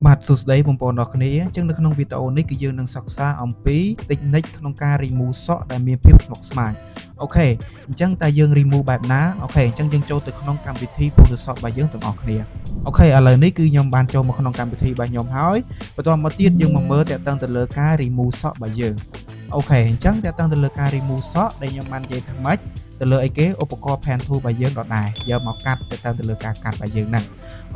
បាទសួស្តីបងប្អូនអរគ្នាអញ្ចឹងនៅក្នុងវីដេអូនេះគឺយើងនឹងសិក្សាអំពី technique ក្នុងការ remove សក់ដែលមានភាពស្មុគស្មាញ OK អញ្ចឹងតើយើង remove បែបណា OK អញ្ចឹងយើងចូលទៅក្នុងកម្មវិធី Photoshop របស់យើងទាំងអស់គ្នា OK ឥឡូវនេះគឺខ្ញុំបានចូលមកក្នុងកម្មវិធីរបស់ខ្ញុំហើយបន្តមកទៀតយើងមកមើលតាក់ទងទៅលើការ remove សក់របស់យើង OK អញ្ចឹងតាក់ទងទៅលើការ remove សក់ដែលខ្ញុំបាននិយាយថាម៉េចទៅលើអីគេឧបករណ៍ pen tool របស់យើងដដែលយកមកកាត់ទៅទៅលើការកាត់របស់យើងហ្នឹង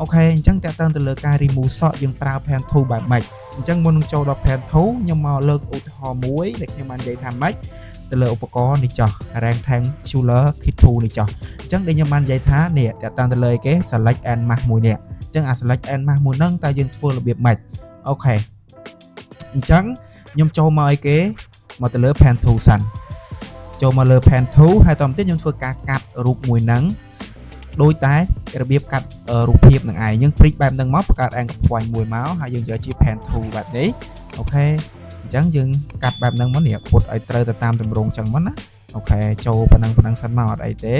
OK អញ្ចឹងតាក់ទងទៅលើការ remove សក់យើងប្រើ pen tool បែបម៉េចអញ្ចឹងមុននឹងចូលដល់ pen tool ខ្ញុំមកលើកឧទាហរណ៍មួយដែលខ្ញុំបាននិយាយថាម៉េចទៅលើឧបករណ៍នេះចោះ Rectangular Kit Tool នេះចោះអញ្ចឹងដែលខ្ញុំបាននិយាយថានេះតាក់ទងទៅលើអីគេ select and mask មួយនេះអញ្ចឹងអា select and mask មួយហ្នឹងតើយើងធ្វើរបៀបម៉េច OK អញ្ចឹងខ្ញុំចូលមកអីគេមកទៅលើ pen tool សិនចូលមកលើ pen tool ហើយតទៅទៀតខ្ញុំធ្វើការកាត់រូបមួយហ្នឹងដូចតែរបៀបកាត់រូបភាពនឹងឯងយើងព្រិចបែបហ្នឹងមកបង្កើត anchor point មួយមកហើយយើងយកជា pen tool បែបនេះ OK អញ្ចឹងយើងកាត់បែបហ្នឹងមកនេះពុតឲ្យត្រូវទៅតាមទម្រង់អញ្ចឹងមកណា OK ចូលប៉ុណ្ណឹងប៉ុណ្ណឹងសិនមកអត់អីទេ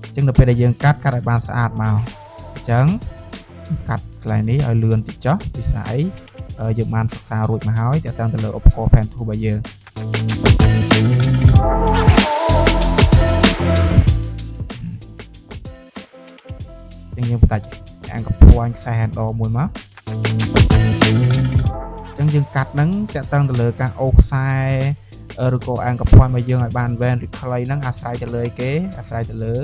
អញ្ចឹងនៅពេលដែលយើងកាត់កាត់ឲ្យបានស្អាតមកអញ្ចឹងកាត់កន្លែងនេះឲ្យលឿនតិចចុះពិសាអីយើងបានសិក្សារួចមកហើយតើតាមទៅលើឧបករណ៍ pen tool របស់យើងអញ្ចឹងយើងបន្តិច anchor point ខ្សែ handle មួយមកអញ្ចឹងយើងកាត់ហ្នឹងតាក់ទងទៅលើការអូសខ្សែឬក៏ anchor point របស់យើងឲ្យបានវែងឬខ្លីហ្នឹងអាស្រ័យទៅលើគេអាស្រ័យទៅលើ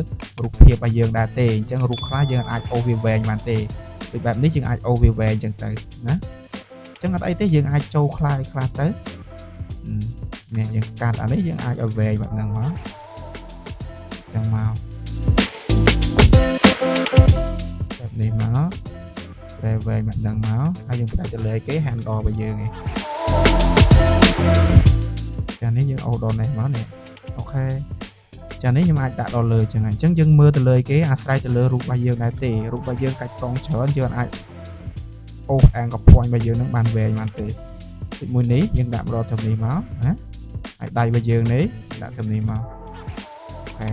រូបភាពរបស់យើងដែរទេអញ្ចឹងរូបខ្លះយើងអាចអូសវាវែងបានទេដូចបែបនេះយើងអាចអូសវាវែងអញ្ចឹងទៅណាអញ្ចឹងអត់អីទេយើងអាចចូលខ្លះខ្លះទៅនេះយើងកាត់អានេះយើងអាចឲ្យវែងបែបហ្នឹងមកអញ្ចឹងមកបែបនេះមកប្រែវែងបែបហ្នឹងមកហើយយើងផ្ដាច់ទៅលើគេ handle របស់យើងឯងចានេះយើងអូសដល់នេះមកនេះ OK ចានេះខ្ញុំអាចដាក់ដល់លើចឹងអញ្ចឹងយើងមើលទៅលើគេអាស្រ័យទៅលើរូបរបស់យើងដែរទេរូបរបស់យើងកាច់កង់ច្រើនយើងអាចអូស anchor point របស់យើងនឹងបានវែងបានទេដូចមួយនេះយើងដាក់មកដល់ត្រឹមនេះមកណាហើយដៃរបស់យើងនេះដាក់ត្រឹមនេះមក OK អ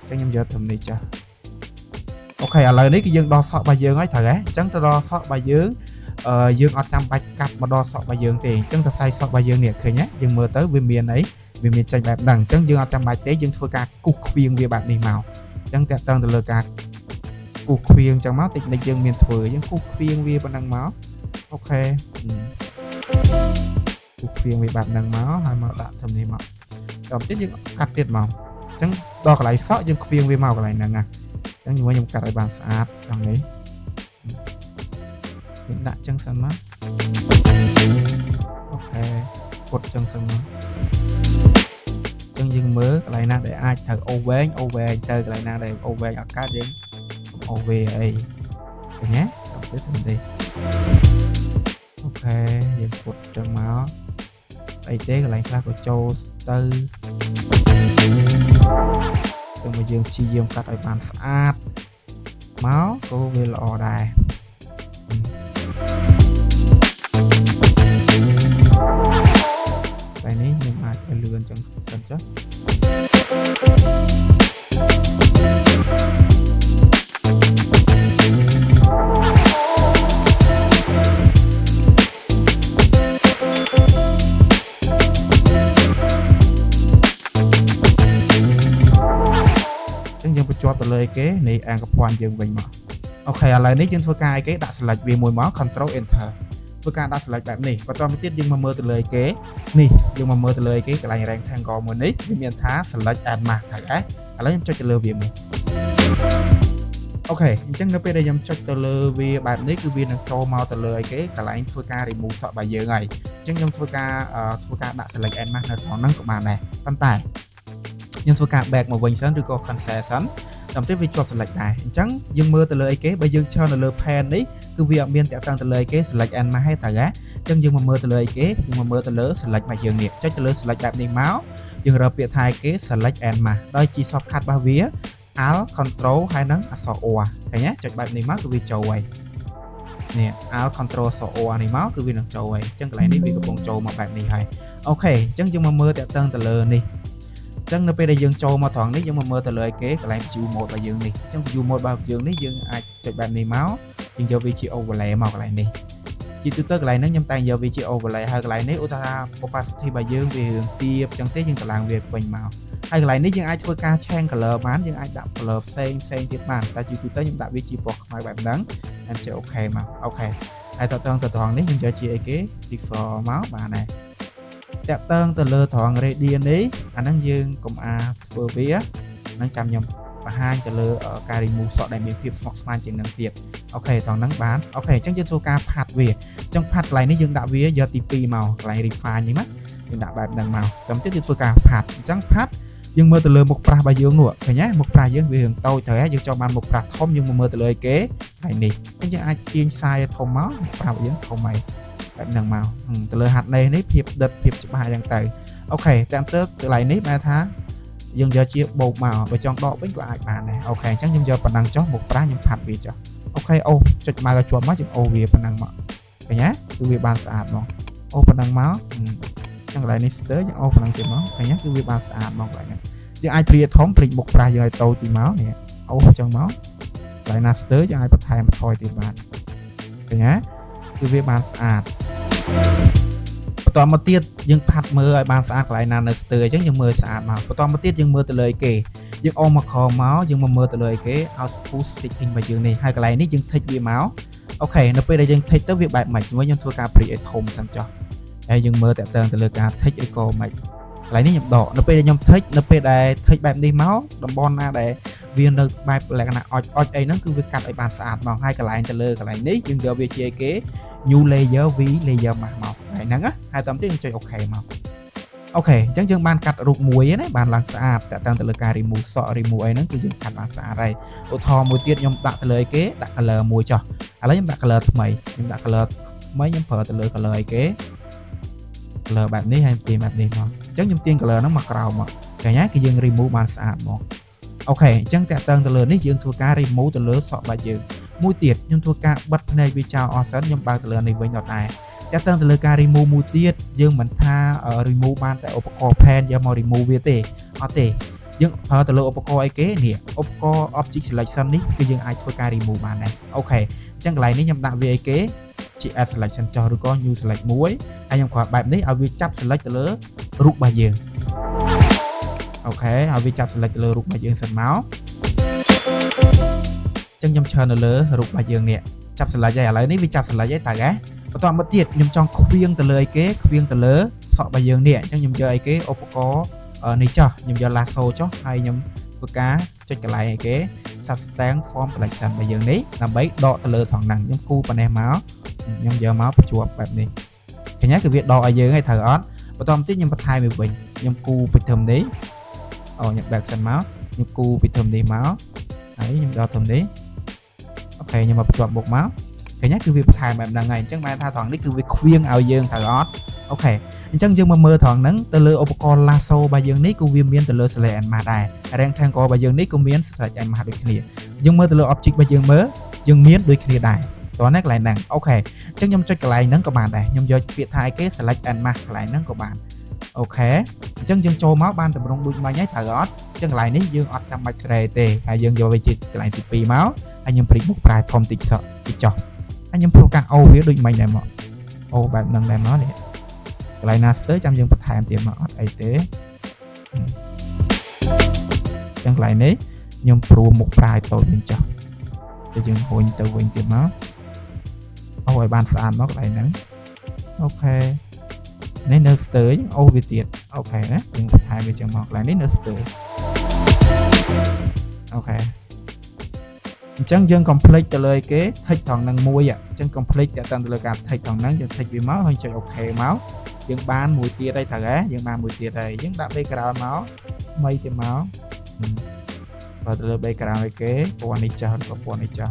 ញ្ចឹងខ្ញុំយកត្រឹមនេះចាស់ OK ឥឡូវនេះគឺយើងដល់សក់របស់យើងហើយត្រូវហ៎អញ្ចឹងទៅដល់សក់របស់យើងអឺយើងអត់ចាំបាច់កាត់មកដល់សក់របស់យើងទេអញ្ចឹងទៅខ្សែសក់របស់យើងនេះឃើញទេយើងមើលទៅវាមានអីវាមានចេញបែបហ្នឹងអញ្ចឹងយើងអត់ចាំបាច់ទេយើងធ្វើការគូសខ្វៀងវាបែបនេះមកអញ្ចឹងតាក់ទងទៅលើការគូសខ្វៀងអញ្ចឹងមកតិចនិចយើងមានធ្វើយើងគូសខ្វៀងវាប៉ុណ្ណឹងមក OK គូសខ្វៀងវាបែបហ្នឹងមកហើយមកដាក់ធ្វើនេះមកដល់ទៀតយើងកាត់ទៀតមកអញ្ចឹងដល់កន្លែងសក់យើងខ្វៀងវាមកកន្លែងហ្នឹងណាអញ្ចឹងខ្ញុំកាត់ឲ្យបានស្អាតត្រង់នេះយើងដាក់ចឹងសិនមក OK ពុតចឹងសិនមកចឹងយើងមើលកន្លែងណាដែលអាចត្រូវអូវែងអូវែងទៅកន្លែងណាដែលអូវែងអត់កាត់យើងអូវេអីឃើញទេទៅទៅនេះ OK យើងពុតចឹងមកអីទេកន្លែងខ្លះក៏ចូលទៅចឹងមកយើងព្យាយាមកាត់ឲ្យបានស្អាតមកក៏វាល្អដែរតែនេះខ្ញុំអាចឲ្យលឿនចឹងសិនចុះចឹងយើងបញ្ជាប់ទៅលើគេនេះ anchor point យើងវិញមក OK ឥឡូវនេះយើងធ្វើការអីគេដាក់ select វាមួយមក control enter ធ្វើការដាក់ select បែបនេះបន្តមកទៀតយើងមកមើលទៅលើគេនេះយើងមកមើលទៅលើគេកន្លែង rectangle មួយនេះវាមានថា select and mask ត្រូវទេឥឡូវខ្ញុំចុចទៅលើវាមួយ OK អញ្ចឹងនៅពេលដែលខ្ញុំចុចទៅលើវាបែបនេះគឺវានឹងចូលមកទៅលើអីគេកន្លែងធ្វើការ remove សក់របស់យើងហើយអញ្ចឹងខ្ញុំធ្វើការធ្វើការដាក់ select and mask នៅក្នុងហ្នឹងក៏បានដែរប៉ុន្តែខ្ញុំធ្វើការ back មកវិញសិនឬក៏ cancel សិនតាមទៀតវាជាប់ select ដែរអញ្ចឹងយើងមើលទៅលើអីគេបើយើងឈរនៅលើ pen នេះគឺវាអត់មានតាក់ទងទៅលើអីគេ select and mask ទេត្រូវទេអញ្ចឹងយើងមកមើលទៅលើអីគេយើងមកមើលទៅលើ select របស់យើងនេះចុចទៅលើ select បែបនេះមកយើងរកពាក្យថាអីគេ select and mask ដោយជា shortcut របស់វា Alt Control ហើយនឹងអក្សរ O ឃើញទេចុចបែបនេះមកគឺវាចូលហើយនេះ Alt Control អក្សរ O នេះមកគឺវានឹងចូលហើយអញ្ចឹងកន្លែងនេះវាកំពុងចូលមកបែបនេះហើយ OK អញ្ចឹងយើងមកមើលតាក់ទងទៅលើនេះអញ្ចឹងនៅពេលដែលយើងចូលមកត្រង់នេះយើងមកមើលទៅលើគេកន្លែង view mode របស់យើងនេះអញ្ចឹង view mode របស់យើងនេះយើងអាចចុចបែបនេះមកយើងយកវាជា overlay មកកន្លែងនេះអ ជាទូទៅកន្លែងហ្នឹងខ្ញុំតែងយកវាជា overlay ហើយកន្លែងនេះឧទាហរណ៍ opacity របស់យើងវារឿងទាបអញ្ចឹងទេយើងតម្លើងវាពេញមកហើយកន្លែងនេះយើងអាចធ្វើការ change color បានយើងអាចដាក់ color ផ្សេងផ្សេងទៀតបានតែជាទូទៅខ្ញុំដាក់វាជាពណ៌ខ្មៅបែបហ្នឹងហើយចុច OK មក OK ហើយតើតងទៅត្រង់នេះខ្ញុំយកជាអីគេ default មកបានដែរតាក់តងទៅលើត្រង់ radius នេះអាហ្នឹងយើងកុំអាធ្វើវាហ្នឹងចាំខ្ញុំបង្ហាញទៅលើការ remove សក់ដែលមានភាពស្មុគស្មាញជាងនឹងទៀត OK ត្រង់ហ្នឹងបាន OK អញ្ចឹងយើងធ្វើការផាត់វាអញ្ចឹងផាត់កន្លែងនេះយើងដាក់វាយកទី2មកកន្លែង refine នេះណាយើងដាក់បែបហ្នឹងមកតាមទៀតយើងធ្វើការផាត់អញ្ចឹងផាត់យើងមើលទៅលើមុខប្រាស់របស់យើងនោះឃើញទេមុខប្រាស់យើងវារឿងតូចត្រូវហើយយើងចង់បានមុខប្រាស់ធំយើងមកមើលទៅលើអីគេកន្លែងនេះអញ្ចឹងយើងអាចទាញ size ឲ្យធំមកមុខប្រាស់របស់យើងធំហើយបែបហ្នឹងមកទៅលើ hardness នេះភាពដិតភាពច្បាស់អញ្ចឹងទៅ OK តាមទៅកន្លែងនេះបែរថាយើងយកជាបូកមកបើចង់ដកវិញក៏អាចបានដែរ OK អញ្ចឹងខ្ញុំយកប៉ុណ្ណឹងចុះមុខប្រាស់ខ្ញុំផាត់វាចុះ OK អូចុចមកឲ្យជាប់មកយើងអូវាប៉ុណ្ណឹងមកឃើញទេគឺវាបានស្អាតមកអូប៉ុណ្ណឹងមកអញ្ចឹងកន្លែងនេះស្ទើរយើងអូប៉ុណ្ណឹងទៀតមកឃើញទេគឺវាបានស្អាតមកកន្លែងហ្នឹងយើងអាចព្រាធំព្រិចមុខប្រាស់យើងឲ្យតូចទីមកនេះអូអញ្ចឹងមកកន្លែងណាស្ទើរយើងអាចបន្ថែមបន្ថយទៀតបានឃើញទេគឺវាបានស្អាតបន្តមកទៀតយើងផាត់មើលឲ្យបានស្អាតកន្លែងណានៅស្ទើរអញ្ចឹងយើងមើលស្អាតមកបន្តមកទៀតយើងមើលទៅលើគេយើងអូសមកក្រោមមកយើងមកមើលទៅលើគេ output setting របស់យើងនេះហើយកន្លែងនេះយើង tick វាមក OK នៅពេលដែលយើង tick ទៅវាបែបម៉េចជាមួយខ្ញុំធ្វើការ pre ឲ្យធំសិនចុះហើយយើងមើលតើតើទៅលើការ tick ឬក៏ម៉េចកន្លែងនេះខ្ញុំដកនៅពេលដែលខ្ញុំ tick នៅពេលដែល tick បែបនេះមកតំបន់ណាដែលវានៅបែបលក្ខណៈអុចអុចអីហ្នឹងគឺវាកាត់ឲ្យបានស្អាតមកហើយកន្លែងទៅលើកន្លែងនេះយើងយកវាជាអីគេ new layer v layer mask មកកន្លែងហ្នឹងណាហើយតាមទៀតយើងចុច OK មក OK អញ្ចឹងយើងបានកាត់រូបមួយណាបានឡើងស្អាតតែតាមទៅលើការ remove សក់ remove អីហ្នឹងគឺយើងកាត់បានស្អាតហើយឧទាហរណ៍មួយទៀតខ្ញុំដាក់ទៅលើអីគេដាក់ color មួយចុះឥឡូវខ្ញុំដាក់ color ថ្មីខ្ញុំដាក់ color ថ្មីខ្ញុំប្រើទៅលើ color អីគេ color បែបនេះហើយទាញបែបនេះមកអញ្ចឹងខ្ញុំទាញ color ហ្នឹងមកក្រោមមកឃើញទេគឺយើង remove បានស្អាតមក OK អញ្ចឹងតាក់ទងទៅលើនេះយើងធ្វើការ remove ទៅលើសក់របស់យើងមួយទៀតខ្ញុំធ្វើការបិទភ្នែកវាចោលអស់សិនខ្ញុំបើកទៅលើនេះវិញដដែលតាក់ទងទៅលើការ remove មួយទៀតយើងមិនថា remove បានតែឧបករណ៍ pen យកមក remove វាទេអត់ទេយើងប្រើទៅលើឧបករណ៍អីគេនេះឧបករណ៍ object selection នេះគឺយើងអាចធ្វើការ remove បានដែរ OK អញ្ចឹងកន្លែងនេះខ្ញុំដាក់វាអីគេជា add selection ចុះឬក៏ new select មួយហើយខ្ញុំគ្រាន់បែបនេះឲ្យវាចាប់ select ទៅលើរូបរបស់យើង OK ឲ្យវាចាប់ select ទៅលើរូបរបស់យើងសិនមកអញ្ចឹងខ្ញុំឈរនៅលើរូបរបស់យើងនេះចាប់ select ហើយឥឡូវនេះវាចាប់ select ហើយតើហ៎បន្តមកទៀតខ្ញុំចង់ខ្វៀងទៅលើអីគេខ្វៀងទៅលើសក់របស់យើងនេះអញ្ចឹងខ្ញុំយកអីគេឧបករណ៍នេះចុះខ្ញុំយក lasso ចុះហើយខ្ញុំធ្វើការចុចកន្លែងអីគេ subtract from selection របស់យើងនេះដើម្បីដកទៅលើថងហ្នឹងខ្ញុំគូប៉ុណ្ណេះមកខ្ញុំយកមកភ្ជាប់បែបនេះឃើញទេគឺវាដកឲ្យយើងហើយត្រូវអត់បន្តមកទៀតខ្ញុំបន្ថែមវាវិញខ្ញុំគូពីធំនេះអូខ្ញុំ back សិនមកខ្ញុំគូពីធំនេះមកហើយខ្ញុំដកធំនេះ OK ខ្ញុំមកភ្ជាប់មុខមកឃើញទេគឺវាបន្ថែមបែបហ្នឹងហើយអញ្ចឹងបានថាត្រង់នេះគឺវាខ្វៀងឲ្យយើងត្រូវអត់ OK អញ្ចឹងយើងមកមើលត្រង់ហ្នឹងទៅលើឧបករណ៍ lasso របស់យើងនេះគឺវាមានទៅលើ select and mask ដែរ rectangle របស់យើងនេះក៏មាន select and mask ដូចគ្នាយើងមើលទៅលើ object របស់យើងមើលយើងមានដូចគ្នាដែរតោះណាកន្លែងហ្នឹង OK អញ្ចឹងខ្ញុំចុចកន្លែងហ្នឹងក៏បានដែរខ្ញុំយកពាក្យថាអីគេ select and mask កន្លែងហ្នឹងក៏បាន OK អញ្ចឹងយើងចូលមកបានតម្រង់ដូចមិញហើយត្រូវអត់អញ្ចឹងកន្លែងនេះយើងអត់ចាំបាច់ស្រែទេហើយយើងយកវាជាកន្លែងទី2មកហើយខ្ញុំព្រិចមុខប្រែធំតិចសក់តិចចុះហើយខ្ញុំធ្វើការអូវាដូចមិញដែរមកអូបែបហ្នឹងដែរមកនេះកន្លែងណាស្ទើចាំយើងបន្ថែមទៀតមកអត់អីទេអញ្ចឹងកន្លែងនេះខ្ញុំព្រួមុខប្រាយតូចវិញចុះទៅយើងហុញទៅវិញទៀតមកអូឲ្យបានស្អាតមកកន្លែងហ្នឹង OK នេះនៅស្ទើរអូវាទៀត OK ណាយើងបន្ថែមវាចឹងមកកន្លែងនេះនៅស្ទើរ OK អញ្ចឹងយើង complete ទៅលើគេ tick ត្រង់ហ្នឹងមួយអញ្ចឹង complete តើទៅលើការ tick ត្រង់ហ្នឹងយើង tick វាមកហើយចុច OK មកយើងបានមួយទៀតហើយត្រូវហ៎យើងបានមួយទៀតហើយយើងដាក់ background មកថ្មីទៀតមកបើទៅលើ background ឲ្យគេពណ៌នេះចោះឬក៏ពណ៌នេះចោះ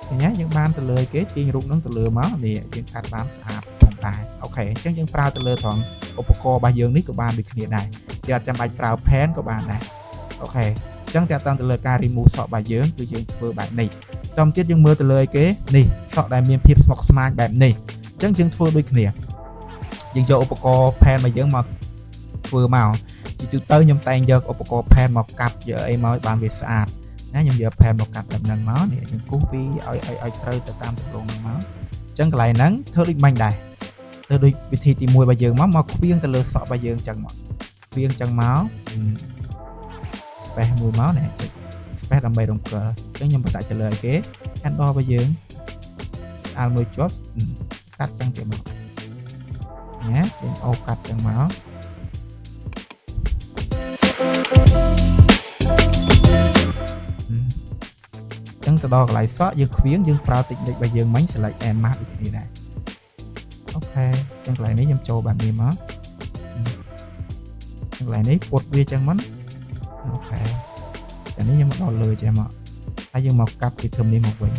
ឃើញទេយើងបានទៅលើគេទាញរូបហ្នឹងទៅលើមកនេះយើងកាត់បានស្អាតផងដែរ OK អញ្ចឹងយើងប្រើទៅលើត្រង់ឧបករណ៍របស់យើងនេះក៏បានដូចគ្នាដែរយើងអត់ចាំបាច់ប្រើ pen ក៏បានដែរ OK អញ្ចឹងតើតទៅលើការ remove សក់របស់យើងគឺយើងធ្វើបែបនេះតទៀតយើងមើលទៅលើអីគេនេះសក់ដែលមានភាពស្មុគស្មាញបែបនេះអញ្ចឹងយើងធ្វើដូចគ្នាយើងយកឧបករណ៍ pen របស់យើងមកធ្វើមកជាទូទៅខ្ញុំតែងយកឧបករណ៍ pen មកកាត់យកអីមកឲ្យបានវាស្អាតណាខ្ញុំយក pen មកកាត់បែបហ្នឹងមកនេះយើងគូសពីឲ្យឲ្យឲ្យត្រូវទៅតាមទម្រង់ហ្នឹងមកអញ្ ចឹងកន្លែងហ្នឹងធ្វើដូចមិញដែរធ្វើដូចវិធីទី1របស់យើងមកខ្វៀងទៅលើសក់របស់យើងចឹងមកខ្វៀងចឹងមក space មួយមកណែចុច space ដើម្បីរំកិលអញ្ចឹងខ្ញុំបដាក់ទៅលើឲ្យគេ handle របស់យើងអាល់មួយជាប់កាត់ចឹងទៀតមកណាយើងអូកាត់ចឹងមកចឹងទៅដល់កន្លែងសក់យើងខ្វៀងយើងប្រើ technique របស់យើងមិញ select and mask ដូចគ្នាដែរអូខេចឹងកន្លែងនេះខ្ញុំចូលបែបនេះមកកន្លែងនេះពុតវាចឹងមកអូខេតែនេះខ្ញុំមកដល់លើចេះមកហើយយើងមកកាត់ពីធំនេះមកវិញ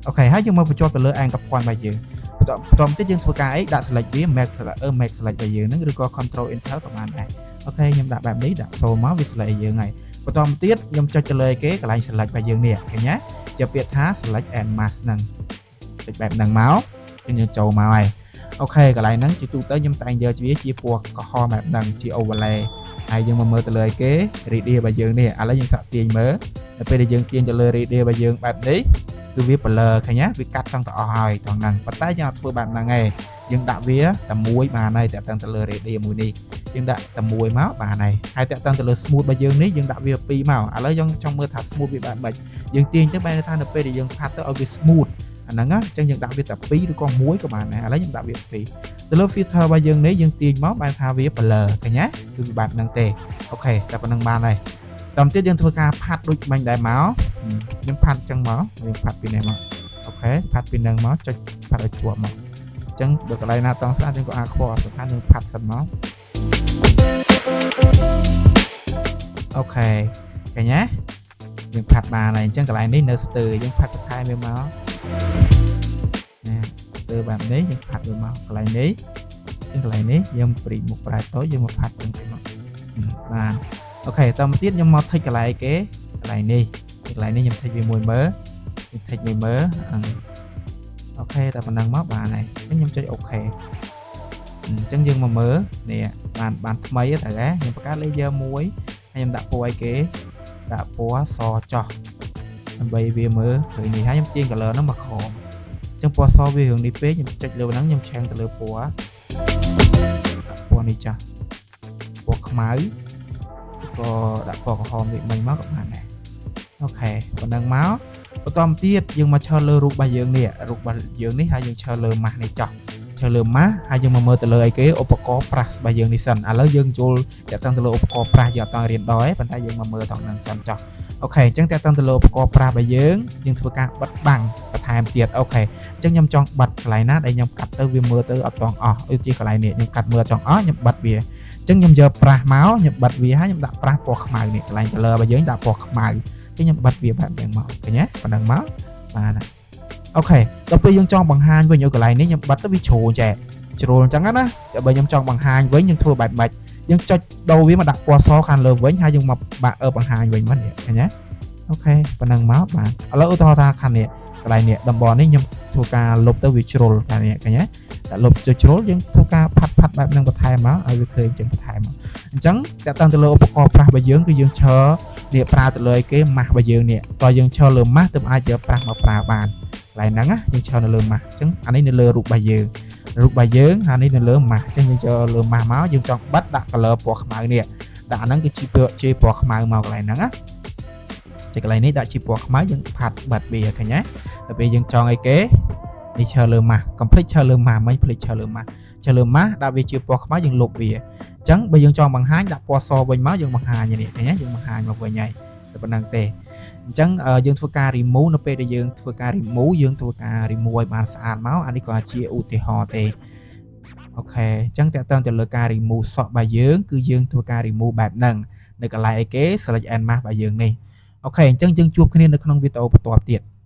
អូខេហើយយើងមកបញ្ចុះទៅលើ anchor point របស់យើងបន្តទៀតយើងធ្វើការអីដាក់ select វា make select make select របស់យើងហ្នឹងឬក៏ control enter ក៏បានដែរអូខេខ្ញុំដាក់បែបនេះដាក់0មកវា select ឲ្យយើងហើយបន្តមកទៀតខ្ញុំចុចទៅលើគេកន្លែង select របស់យើងនេះឃើញទេជាពាក្យថា select and mask ហ្នឹងចុចបែបហ្នឹងមកយើងចូលមកហើយអូខេកន្លែងហ្នឹងជាទូទៅខ្ញុំតែងយកវាជាពណ៌ក្រហមបែបហ្នឹងជា overlay ហើយយើងមកមើលទៅលើគេ radius របស់យើងនេះឥឡូវយើងសាកទាញមើលនៅពេលដែលយើងទាញទៅលើ radius របស់យើងបែបនេះគឺវា blur ឃើញទេវាកាត់ចង់ទៅអស់ហើយត្រង់ហ្នឹងប៉ុន្តែយើងអត់ធ្វើបែបហ្នឹងឯងយើងដាក់វាតែមួយបានហើយតែទៅលើ radius មួយនេះយើងដាក់តែមួយមកបានហើយហើយតែទៅលើ smooth របស់យើងនេះយើងដាក់វាពីរមកឥឡូវយើងចង់មើលថា smooth វាបែបម៉េចយើងទាញទៅបែរថានៅពេលដែលយើងផាត់ទៅឲ្យវា smooth អាហ្នឹងអញ្ចឹងយើងដាក់វាតែ2ឬក៏1ក៏បានដែរឥឡូវខ្ញុំដាក់វា2ទៅលើ filter របស់យើងនេះយើងទាញមកបែរថាវា blur ឃើញទេគឺវាបែបហ្នឹងទេអូខេតែប៉ុណ្្នឹងបានហើយតាមទៀតយើងធ្វើការផាត់ដូចមិញដែរមកខ្ញុំផាត់អញ្ចឹងមកយើងផាត់ពីនេះមកអូខេផាត់ពីនឹងមកចុចផាត់ឲ្យជាប់មកអញ្ចឹងបើកន្លែងណាតង់ស្អាតយើងក៏អាចខ្វល់សំខាន់យើងផាត់សិនមកអូខេឃើញទេយើងផាត់បានហើយអញ្ចឹងកន្លែងនេះនៅស្ទើរយើងផាត់បន្ថែមវាមកណាស្ទើរបែបនេះយើងផាត់វាមកកន្លែងនេះអញ្ចឹងកន្លែងនេះយើងព្រីមុខប្រែតូចយើងមកផាត់ចឹងទៅមកបានអូខេតមកទៀតខ្ញុំមក tick កន្លែងគេកន្លែងនេះកន្លែងនេះខ្ញុំ tick វាមួយមើលខ្ញុំ tick មួយមើលអូខេតែប៉ុណ្ណឹងមកបានហើយអញ្ចឹងខ្ញុំចុច OK អញ្ចឹងយើងមកមើលនេះបានថ្មីទៅហ៎ខ្ញុំបង្កើត layer មួយហើយខ្ញុំដាក់ពណ៌អីគេដាក់ពណ៌សចោះដើម្បីវាមើលឃើញនេះហើយខ្ញុំទាញ color ហ្នឹងមកក្រោមអញ្ចឹងពណ៌សវារឿងនេះពេកខ្ញុំចុចលើហ្នឹងខ្ញុំឆេងទៅលើពណ៌ពណ៌នេះចាស់ពណ៌ខ្មៅក៏ដាក់ពណ៌ក្រហមនេះមិញមកក៏បានដែរអូខេប៉ុណ្ណឹងមកបន្តមកទៀតយើងមកឈរលើរូបរបស់យើងនេះរូបរបស់យើងនេះហើយយើងឈរលើម៉ាស់នេះចោះឈរលើម៉ាស់ហើយយើងមកមើលទៅលើអីគេឧបករណ៍ប្រាស់របស់យើងនេះសិនឥឡូវយើងយល់តាក់ទងទៅលើឧបករណ៍ប្រាស់យើងអត់តរៀនដល់ទេប៉ុន្តែយើងមកមើលត្រង់ហ្នឹងសិនចោះអូខេអញ្ចឹងតាក់ទងទៅលើឧបករណ៍ប្រាស់របស់យើងយើងធ្វើការបិទបាំងបន្ថែមទៀតអូខេអញ្ចឹងខ្ញុំចង់បិទកន្លែងណាដែលខ្ញុំកាត់ទៅវាមើលទៅអត់តង់អស់ដូចជាកន្លែងនេះខ្ញុំកាត់មើលអត់ចង់អស់ខ្ញុំបិទវាអញ្ចឹងខ្ញុំយកប្រាស់មកខ្ញុំបិទវាហើយខ្ញុំដាក់ប្រាស់ពណ៌ខ្មៅនេះកន្លែង color របស់យើងដាក់ពណ៌ខ្មៅអញ្ចឹងខ្ញុំបិទវាបែបហ្នឹងមកឃើញទេប៉ុណ្ណឹងមកបានហើយអូខេដល់ពេលយើងចង់បង្ហាញវិញឲ្យកន្លែងនេះខ្ញុំបិទទៅវាជ្រុលចែជ្រុលអញ្ចឹងណាតែបើខ្ញុំចង់បង្ហាញវិញយើងធ្វើបែបម៉េចយើងចុចដូរវាមកដាក់ពណ៌សខាងលើវិញហើយយើងមកបាក់បង្ហាញវិញមកនេះឃើញទេអូខេប៉ុណ្ណឹងមកបាទឥឡូវឧទាហរណ៍ថាខាងនេះកន្លែងនេះតំបន់នេះខ្ញុំធ្វើការលុបទៅវាជ្រុលខាងនេះឃើញទេតែលុបទៅជ្រុលយើងធ្វើការផាត់ផាត់បែបហ្នឹងបន្ថែមមកឲ្យវាឃើញអញ្ចឹងបន្ថែមមកអញ្ចឹងតើតាំងទៅលើឧបករណ៍ប្រាស់របស់យើងគឺយើងឈរនេះប្រើទៅលើគេម៉ាស់របស់យើងនេះតើយើងឈរលើម៉ាស់ទើបអាចយកប្រាស់មកប្រើបានកន្លែងហ្នឹងណាយើងឈរនៅលើម៉ាស់អញ្ចឹងអានេះនៅលើរូបរបស់យើងរូបរបស់យើងអានេះនៅលើម៉ាស់អញ្ចឹងយើងចូលលើម៉ាស់មកយើងចង់បិទដាក់ color ពណ៌ខ្មៅនេះដាក់អាហ្នឹងគឺជាពណ៌ខ្មៅមកកន្លែងហ្នឹងណាចុចកន្លែងនេះដាក់ជាពណ៌ខ្មៅយើងផាត់បិទវាឃើញទេដល់ពេលយើងចង់អីគេនេះឈរលើម៉ាស់កុំភ្លេចឈរលើម៉ាស់មិនភ្លេចឈរលើម៉ាស់ឈរលើម៉ាស់ដាក់វាជាពណ៌ខ្មៅយើងលុបវាអញ្ចឹងបើយើងចង់បង្ហាញដាក់ពណ៌សវិញមកយើងបង្ហាញនេះឃើញទេយើងបង្ហាញមកវិញហើយតែប៉ុណ្្នឹងទេអញ្ចឹងយើងធ្វើការ remove នៅពេលដែលយើងធ្វើការ remove យើងធ្វើការ remove ឲ្យបានស្អាតមកអានេះក៏ជាឧទាហរណ៍ទេអូខេអញ្ចឹងតើតើទៅលើការ remove សក់របស់យើងគឺយើងធ្វើការ remove បែបហ្នឹងនៅកន្លែងអីគេ select and mask របស់យើងនេះអូខេអញ្ចឹងយើងជួបគ្នានៅក្នុងវីដេអូបន្ទាប់ទៀត។